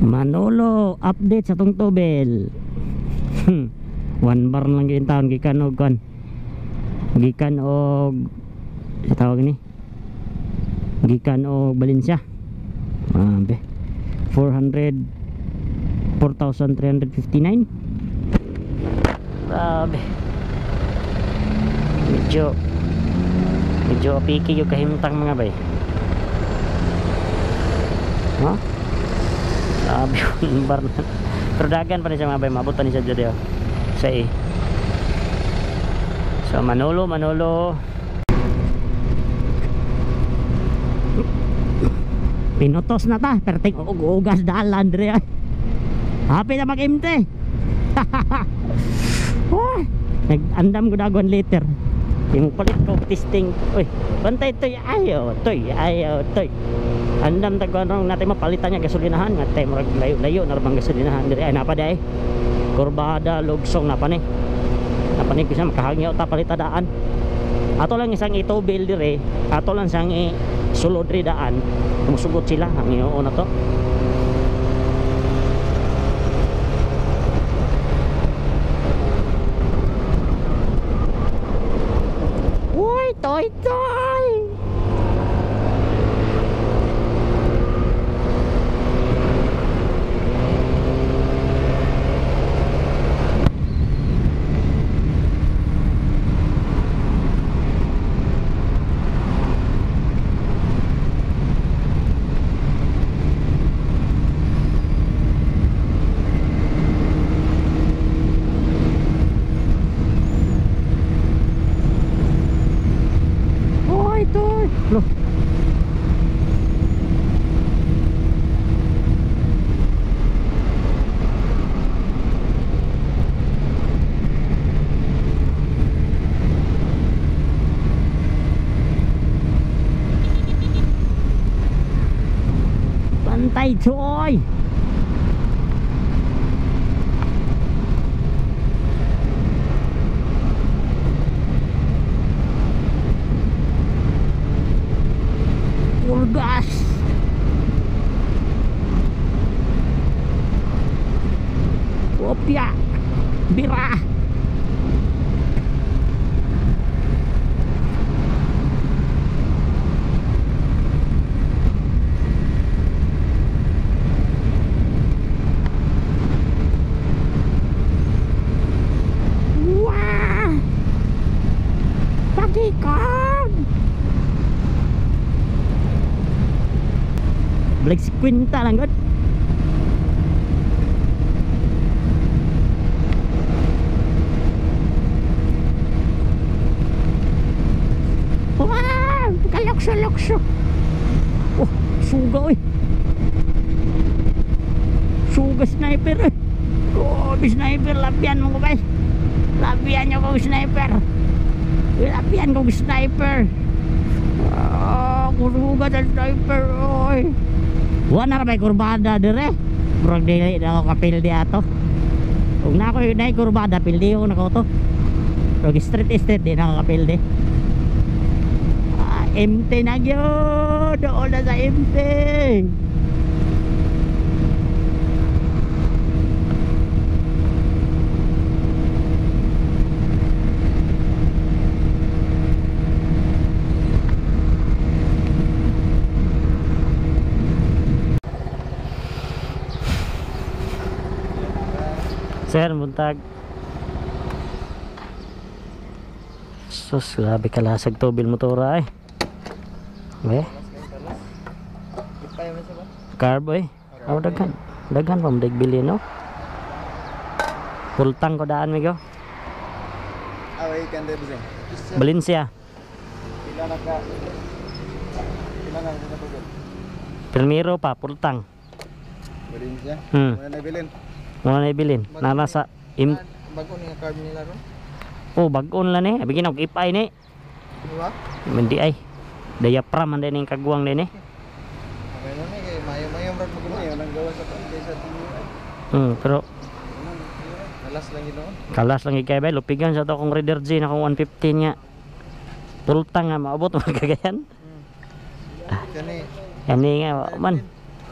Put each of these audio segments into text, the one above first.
Manolo, update sa tong tubel. 1 bar lang gyud taon gikan og kan. Gikan og sa tawag ni. Gikan og Valencia. Be. 400 4,359. Grabe. Medyo apiki yung kahimtang mga bay. Ha? Sabi ko bar na. Pero dagan pa rin siya mga bay, maabot pa rin siya dyan sa E. So Manolo. Pinutos na ta, perting ugas dalan dre. Happy na mag-MT. Nag-andam ko dagon later. Yung palit ko testing. Uy, bantay toy ayo, toy ayo, toy. Andam tagwan rong natin mapalitan niya gasolinahan nga tay murag layo-layo na bang gasolinahan diri ay napa day. Kurbada lugsong napa ni. Napa ni bisa makahangyaw ta palitadaan. Ato lang isang itubil dire, ato lang siyang sulod diri daan. Musugot sila hangyo na to. Uy, toy toy. Loh. Pantai coy. Gas. Opia. Bira. Wah. Pagikan. Balik si Quinta lang god. Wow, kalokso-lokso. Oh, suga oy. Suga sniper. Oh, sniper labian mo ko bay. Labian nyo kong sniper. Labian kong sniper. Oh, kuruga sa sniper oy. Wala na may kurbada dire. Murag dili na ako kapildi ato. Kung na ako na kurbada, pildi ko na ko to. Murag street di na ako kapildi. Ah, empty na gyud. Doon na sa empty. Sir, buntag. Sus, grabe kalasag tubil motora eh. Eh? Carb eh. Oh, daghan. Daghan pa mo bili no. Pultang ko daan migo. Away kan de busin. Valencia. Pila na ka? Pila na sa tubil? Primero pa pultang. Valencia. Wala na bilin. Wala na ibilin. Nana sa im bag-on nga carb nila ron. Oh, bag-on lang eh. Bigyan og ipay ni. Diba? Hindi ay. Diaphragm man din yung kagwang din eh. Okay na ni kay mayo-mayo murag magulo ayo nang gawa sa kay sa TUI. Pero kalas lang ginoon. Kalas lang kay bay lupigan sa to akong Raider G na akong 115 nga. Pultang nga maabot magkagayan. Kani. Kani nga man.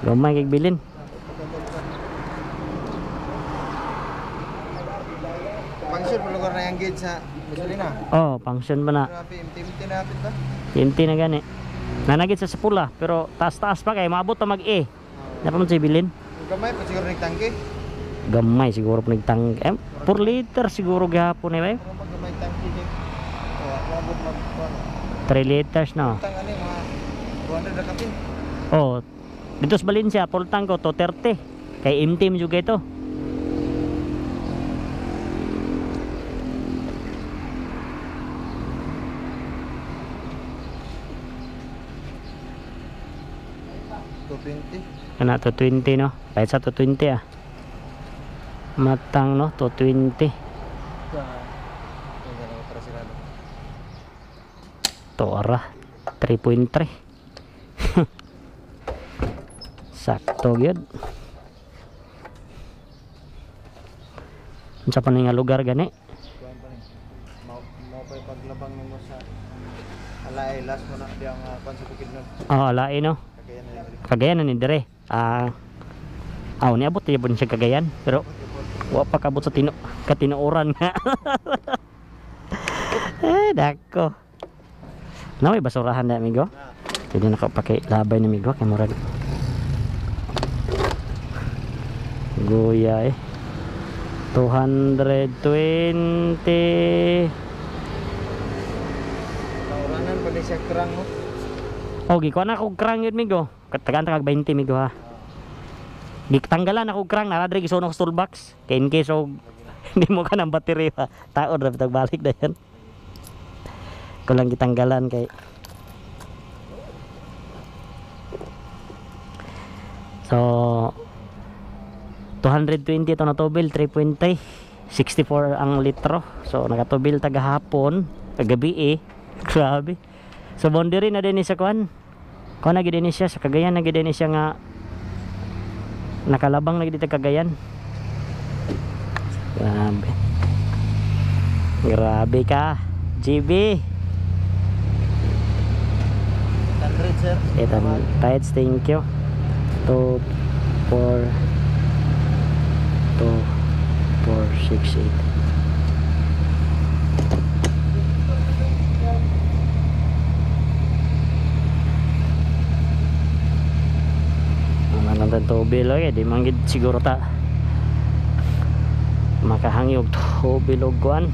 Gamay kay bilin. Function pa lugar na yung gauge sa gasolina. Oh, function ba na? Grabe, empty na hapit ba? Empty na gani. Nanagit sa pula pero taas-taas pa kay maabot ta mag-E. Napa man sa ibilin? Gamay pa siguro nagtangke. Gamay siguro pa nagtangke. Eh, 4 liter siguro gihapon eh bay. Pero pag gamay tangke kay maabot mag 3 liters no. Tang ani mga 200 na kapin. Oh, dito sa Valencia full tank ko 230. Kay empty mo juga ito. Ana 220 no. Kahit sa 220 ah. Matang no, 220. To ara 3.3. Sakto gyud. Unsa pa ni nga lugar gani? Mao pa paglabang nimo sa Alae, last mo na di ang kuan sa Bukidnon. Oh, Alae no. Cagayan na ni dire. Niabot gyud siya Cagayan, pero wa pa kabot sa katinuoran nga. Eh, dako. Na may basurahan na amigo. Hindi na ko pakilabay ni amigo kay murag guya eh. 220. Nauranan pa ni siya krang mo. Oh, gikuha na akong krang yun, migo. Katagaan ta kag 20, migo ha. Gitanggalan ako krang, nara diri gisunog sa toolbox. Kay in case og hindi mo ka ng battery ha. Taon ra bitag balik na yan. Ko lang gitanggalan kay. So 220 ito na tubil, 3.3, 64 ang litro. So nakatubil tagahapon, kagabi eh. Grabe. So boundary na din sa kuan. Kuan na gid ni siya sa Cagayan na gid ni siya nga nakalabang na gid dito Cagayan. Grabe. Grabe ka, GB. 800 sir. 800. Tights, thank you. 2 4 2 4 6 8. Ano lang tubil oy, di man gid siguro ta makahangyo og tubil og kuan.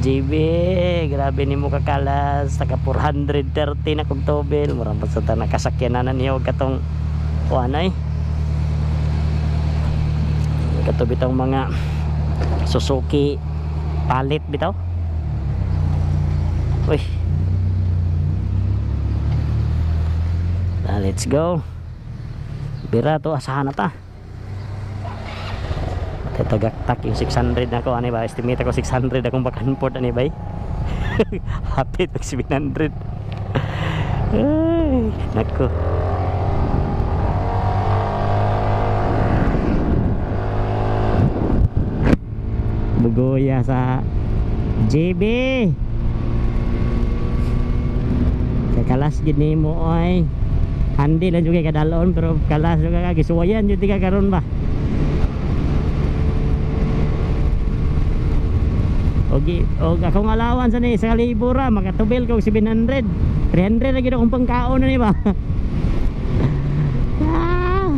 GB, grabe nimo kakalas, taga 430 na kog tubil, murang pa sa ta nakasakyanan na niyo og katong kuan ay. Kato bitong mga Suzuki palit bitaw. Uy. Let's go. Bira to, asahan na ta. Tatagaktak yung 600 na ko, ano ba? Estimate ako 600 akong back and forth, ano ba? Happy to 700. Ay, nako. Bugoya sa JB. Kakalas gid nimo oy. Handi lang jud kay kadalon pero kalas jud ka gisuwayan jud ka karon ba. Ogi og akong allowance ani sa kalibo ra makatubil ko og 700. 300 ra gid akong pangkaon ani ba. Ah.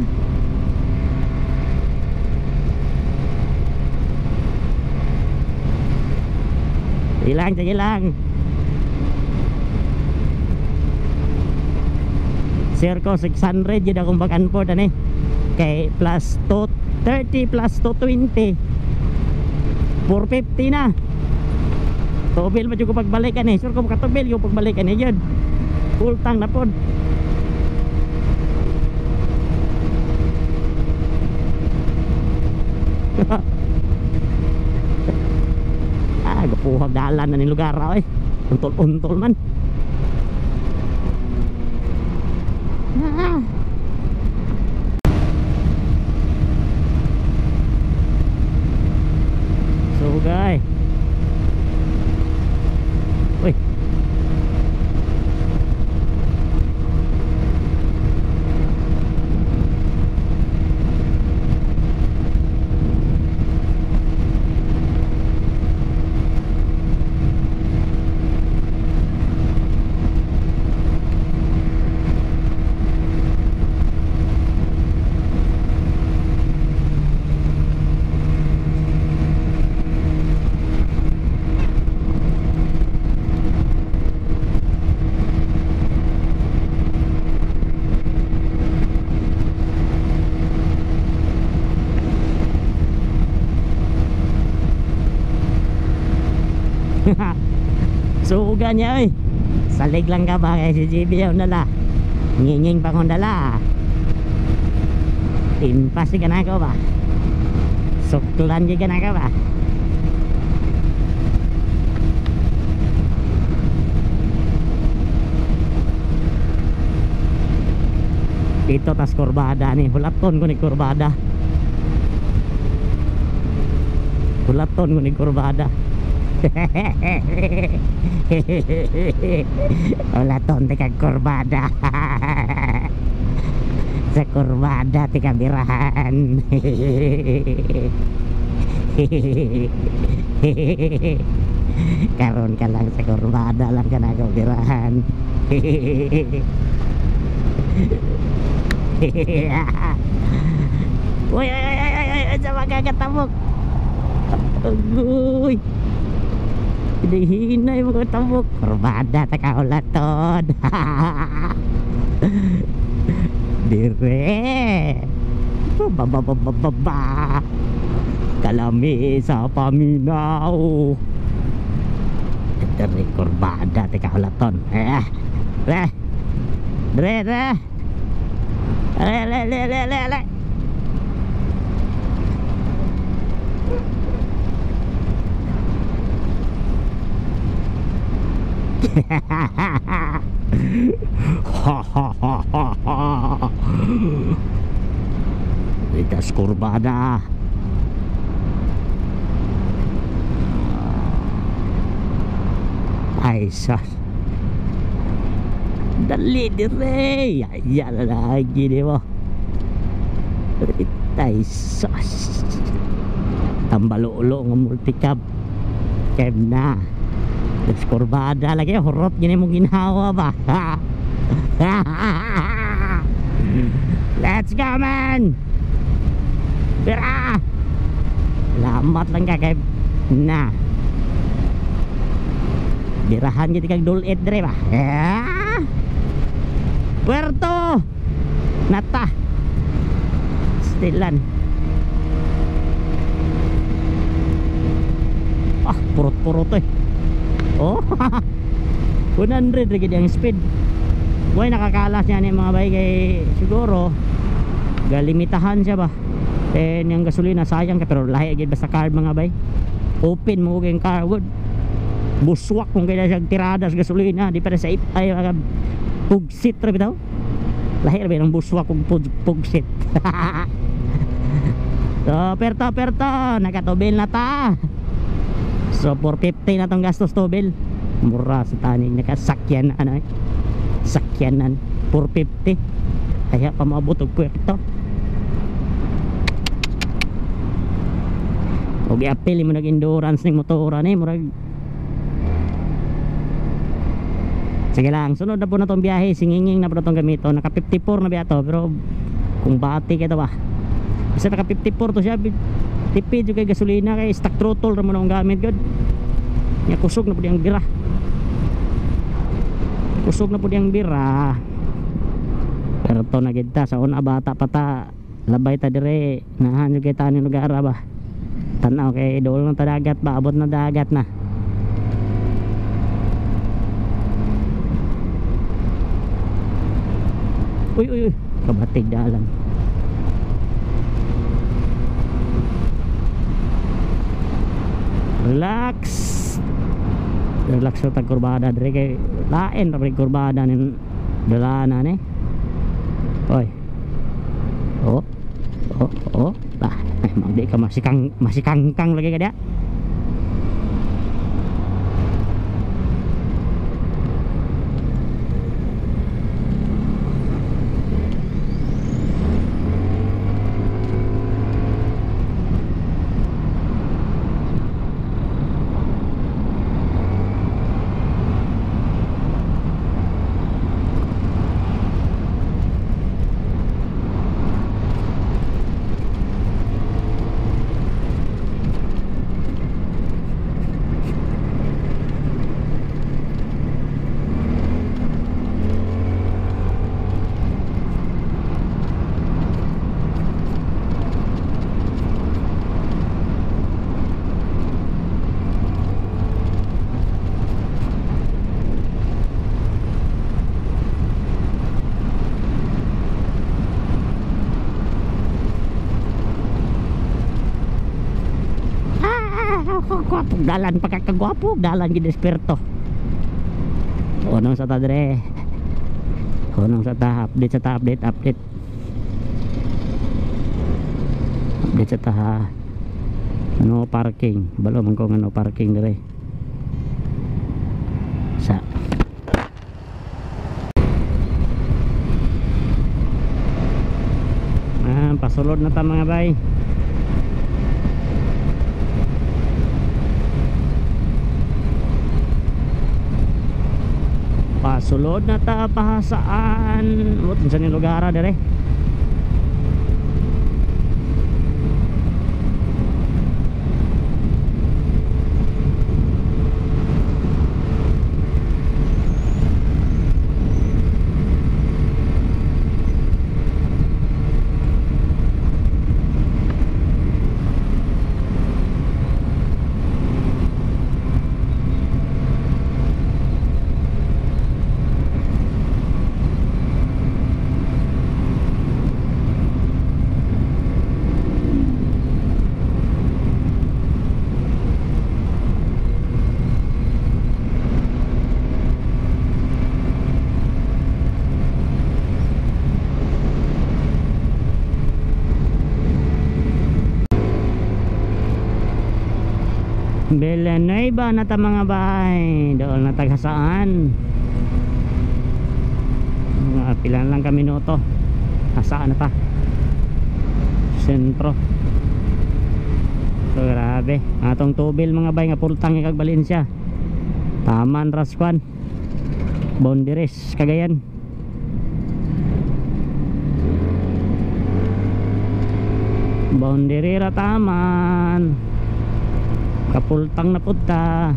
Ilang, sige lang. Sir ko 600 yun akong back and forth ani. Kay plus 230 plus 220, 450 na. Tubil pa jud ko pagbalik ani. Sure ko makatubil yung pagbalik ani jud. Full tank na pod. Ah, gapuhag dalan na ni lugar oy. Untol-untol man. Ah. So guys. Uy. Suga niya oy. Salig lang ka ba kay si GB ang dala. Nginging pa kong dala. Timpas ka na ko ba? Suklan ka na ka ba? Dito tas kurbada ni, hulaton ko ni kurbada. Hulaton ko ni kurbada. Hulaton ti kag kurbada. Sa kurbada ti kabirahan. Karon ka lang sa kurbada lang ka na kabirahan. Uy, ay, ay, ay, ay, ay, sa magkakatabok. Uy, hinay mga tabok. Kurbada ta kaulaton. Dire. Ba ba ba ba ba ba. Kalami sa paminaw. Dire kurbada ta kaulaton. Eh. Re. Dire, dire. Le le le le le le. Ha ha ha ha ha. Litas kurbada. Ay sas. Dali dire. Ya lagi di mo. Ay sas. Tambalo-ulo nga multicab. Cab na. Litas kurbada lagi horot gini mo ginhawa ba. Let's go man. Bira. Lamat lang ka kay na. Birahan gid kag dulit dire ba. Puerto Nata. Stilan. Ah, purot-purot eh. Oh. 100 ra gid ang speed. Boy nakakalas niya ni mga bay kay siguro galimitahan siya ba. Eh yung gasolina sayang kay pero lahi gid basta carb mga bay. Open mo kay car good. Buswak kung kaya siya tirada sa gasolina di para sa ay mga pugsit ra bitaw. Lahi ra ang buswak kung pugsit. So perto perto nakatubil na ta. So 450 na tong gastos tubil. Mura sa taning nakasakyan ano eh. Sakyanan 450. Kaya pa maabot og puerto. Og i-appeal mo nag endurance ning motor ani murag. Sige lang, sunod na po na tong biyahe, singinging na po na tong gamito. Naka 54 na biya to, pero kung bati kay to ba. Bisa naka 54 to siya, tipid jud kay gasolina kay stock throttle ra mo na ang gamit gud. Nya kusog na pud ang bira. Kusog na pud ang bira. Pero to na gid ta sa una bata pa ta, labay ta dire, nahan jud kay tanin lugar ba. Tan-aw kay dool ng dagat ba, abot na dagat na. Uy uy uy, kabatig dalan. Relax. Relax sa tagkurbada dire kay lain ra kurbada nin dalana ni. Oy. Oh. Oh, oh. Bah, eh, di ka masikang masikangkang lagi ka dia. Dalan pa kakagwapo, dalan gid esperto. Unong sa ta dre. Unong sa ta, update sa ta, update, update. Update sa ta ha. No parking. Balo man ko nga no parking dre. Sa pasulod na ta mga bay. Pasulod na ta pahasaan. Mut unsa ni lugar dere? Villanueva na ta mga bay. Doon na taghasaan. Mga pila lang kami minuto. Hasaan na ta. Sentro. So grabe. Atong tubil mga bay nga pultang kag Valencia. Taman Raskuan. Boundaries Cagayan. Boundary ra taman. Kapultang na punta.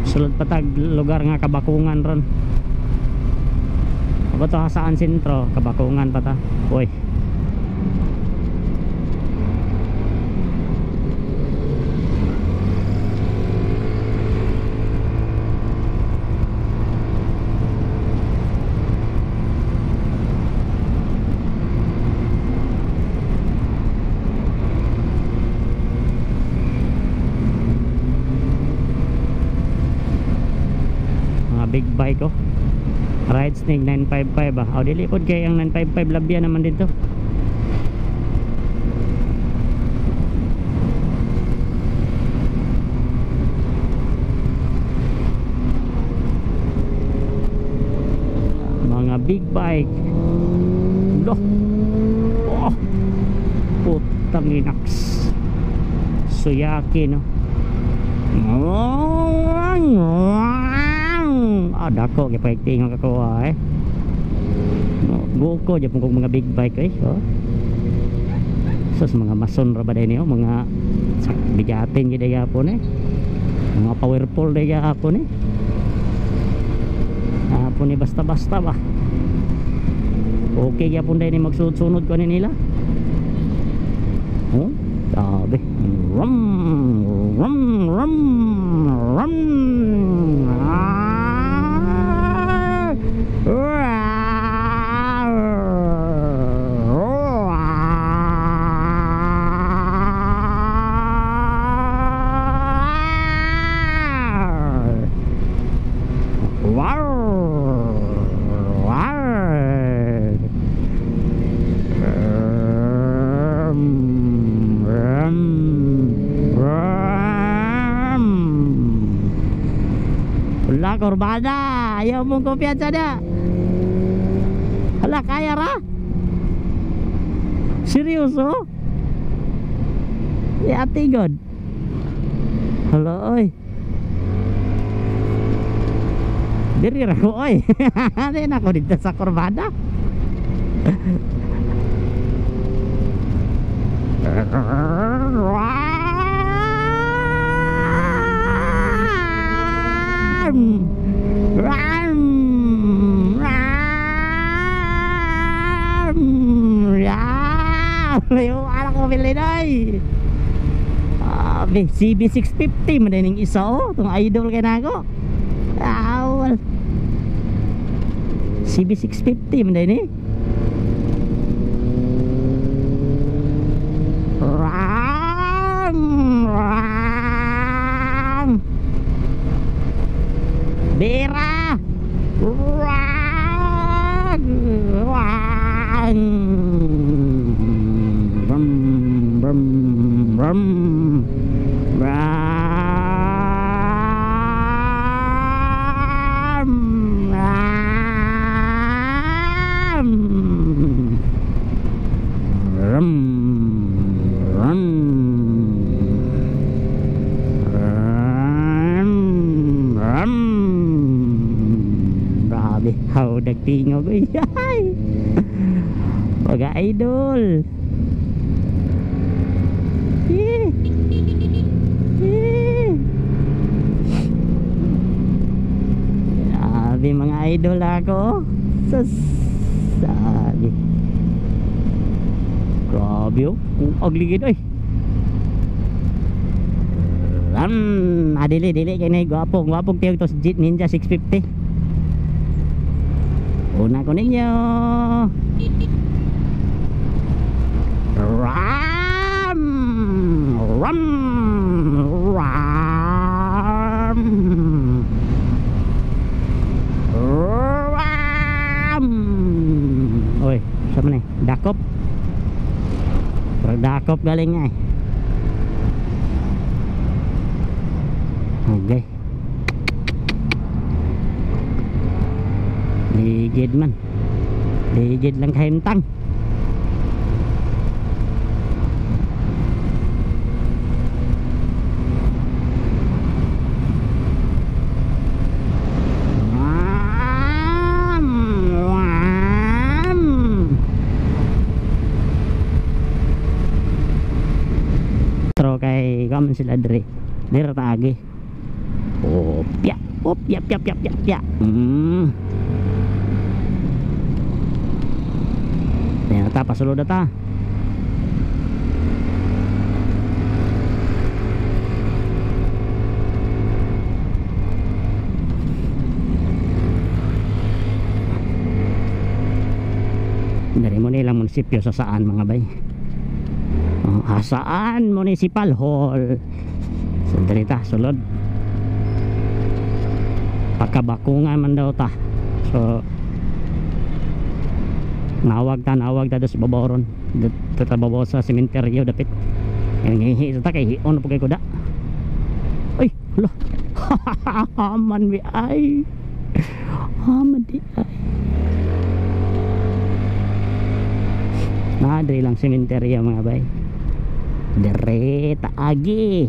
Sulod patag lugar nga Kabakungan ron. Abo to hasaan sentro, Kabakungan pa ta. Uy. Big bike oh. Ride Snake 955 ah. Oh, dili pod kay ang 955 labya naman dito. Mga big bike. Lo. Oh. Putang inaks. Suyaki no. Ah, dako kay pagtingog ako eh. Guko gyud pong mga big bike eh. Oh. Sus mga mason ra ba day niyo, mga bigatin gyud gapon eh. Mga powerful day gapon eh. Hapon ni basta-basta ba. Okay gyapon day ni magsunod-sunod ko ni nila. Oh, sabi. Rum rum rum rum. Hala, kurbada. Ayaw mong kumpiyansa na. Hala, kaya ra? Seryoso? Ate God. Hala, oy. Diri ra ko, oy. Di na ako dito sa kurbada. Layo anak ko bilinoy. CB650 man din isa oh, tong idol kay nako. Awal. CB650 man din eh. Rum. Rum. Rum. Rum. Rum. Rum. Rum. Grabe, how nagtingog. Uy, ay. Mga idol. Eh. Eh. Grabe mga idol ako. Sus. Sabi. Grabe oh. Kuag ligid oy. Dili dili kay nay gwapo, gwapo tiyog to Jeep Ninja 650. Una ko ninyo. Ram! Ram! Ram! Ram! Oy, sa man eh? Dakop. Parang dakop galing nga eh. Okay. Ligid man. Ligid lang kahimtang. Pero kay kaman sila dre. Dre taagi. Oh, pya. Oh, pya pya pya pya pya. Ayan ta, pasulod na ta. Dari mo nilang munisipyo sa saan mga bay. Oh, Jasaan Municipal Hall. So diri ta sulod. Pagkabakungan man daw ta. So nawag ta do sa babaw ron. Dito ta babaw sa sementeryo dapit. Ang ngihi sa ta kay hion po kay kuda. Ay, hala. Haman bi ay. Haman di ay. Nadre lang sementeryo mga bay. Dere taagi.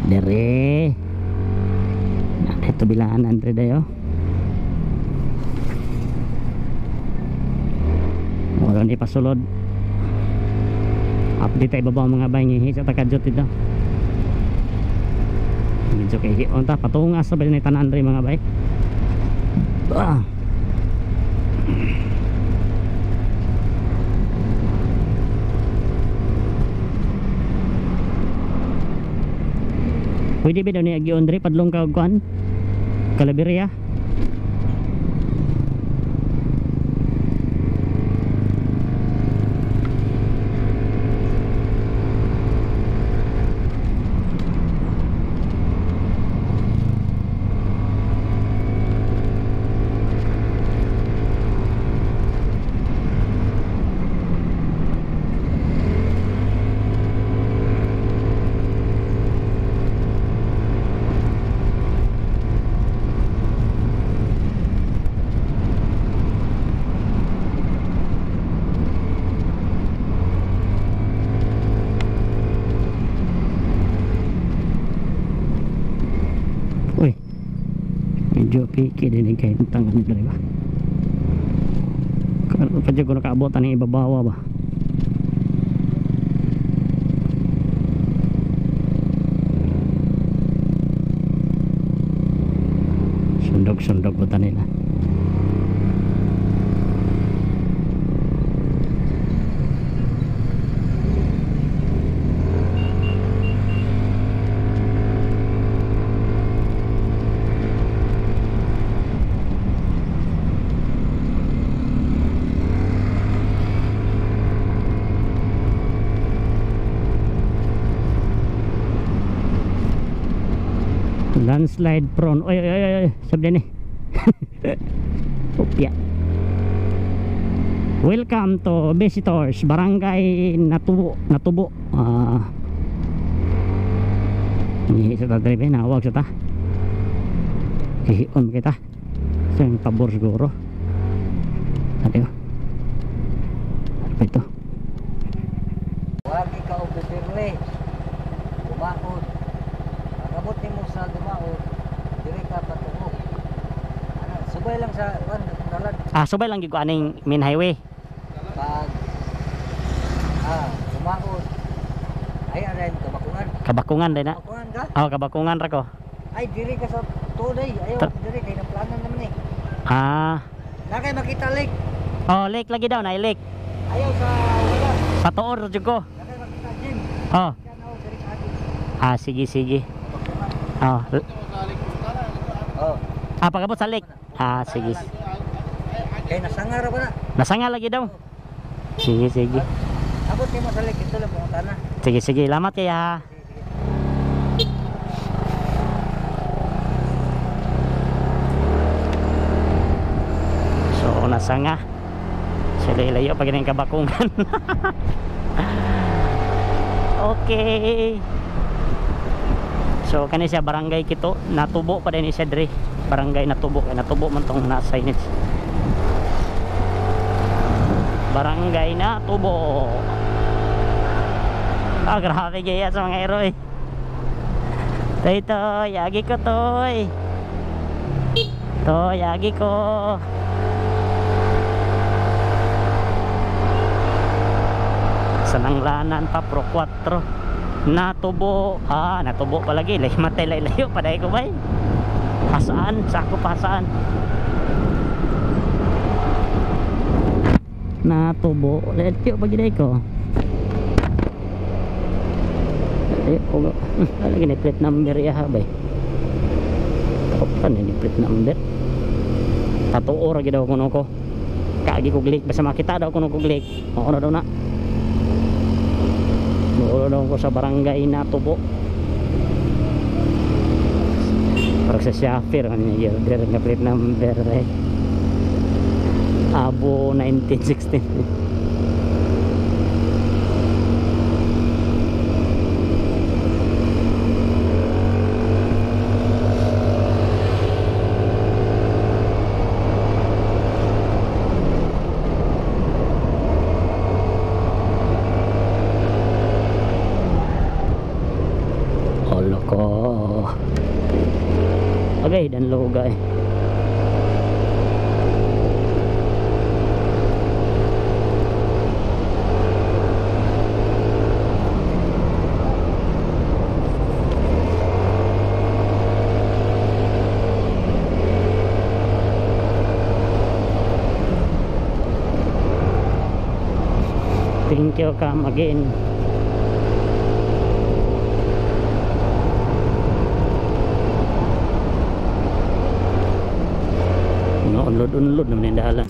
Dere. Ito bilaan andre dayo. Wala ni pasulod. Update tayo babaw mga bay ngihi sa takadjot dito. Medyo kay hion ta patungas sa ni tanan dre mga bay. Ah. Pwede ba daw ni Agi Andre padlong ka og kuan? Calaveria. Uy, medyo piki din yung kahintang ano dali ba? Padyo ko nakaabotan ng ibabawa ba? Sundog-sundog ba nila? Landslide prone. Oy oy oy oy, sabi ni. Opya. Welcome to visitors, Barangay Natubo, Natubo. Ni sa ta drive nawag sa ta. Hihion kita. Sa yung pabor siguro. Sabi ko. Ano pa ito? Wagi ka og Bibirle. Dumaod. Pag-abot nimo sa Dumaod, diri ka patungo. Ana, subay lang sa kuan dalan. Ah, subay lang gyud ko aning main highway. Pag Dumaod. Ay aray Kabakungan. Kabakungan din na. Kabakungan ka? Oh, kabakungan ra ko. Ay diri ka sa tuod ay. Ayaw diri kay naplanan naman eh. Ah. Na kay makita lake. Oh, lake lagi daw na lake. Ayaw sa wala. Patuor ra jud ko. Na kay makita gym. Oh. Yan ako diri ka agi. Ah, sige sige. Kabakungan. Oh. Oh. Ah, pag-abot sa lake. Ah, sige. Kay nasanga ra ba na? Nasanga lagi daw. Sige, sige. Abot nimo sa lake ito lang pumunta na. Sige, sige. Lamat kaya. So, nasanga. So, layo pag yung kabakungan. Okay. So, kani siya barangay Kito. Natubo pa din siya dre. Barangay Natubo. Kaya Natubo man tong nasa signage. Barangay Natubo. Ah, grabe gaya sa mga heroy. Toy, toy, agi ko, toy. Toy, agi ko. Sa nanglanan pa, Pro 4. Natubo. Ah, natubo palagi. Lay, matay, lay, layo. Paday ko, bay. Pasaan? Sako, pasaan. Natubo. Layo, pag ko. Layo ko. Lagi na plate number ya, bay. Taopan ni plate number. Tatuo ra gid daw kuno ko. Kaagi ko lake basta makita daw kuno ko lake. Oo na daw na. Oo daw ko sa barangay Natubo. Parang sa Shafir man niya gyud nga plate number eh. Abo 1916. Ko. Okay, dan loga eh. Thank you, come again. No, unload naman yung dalan.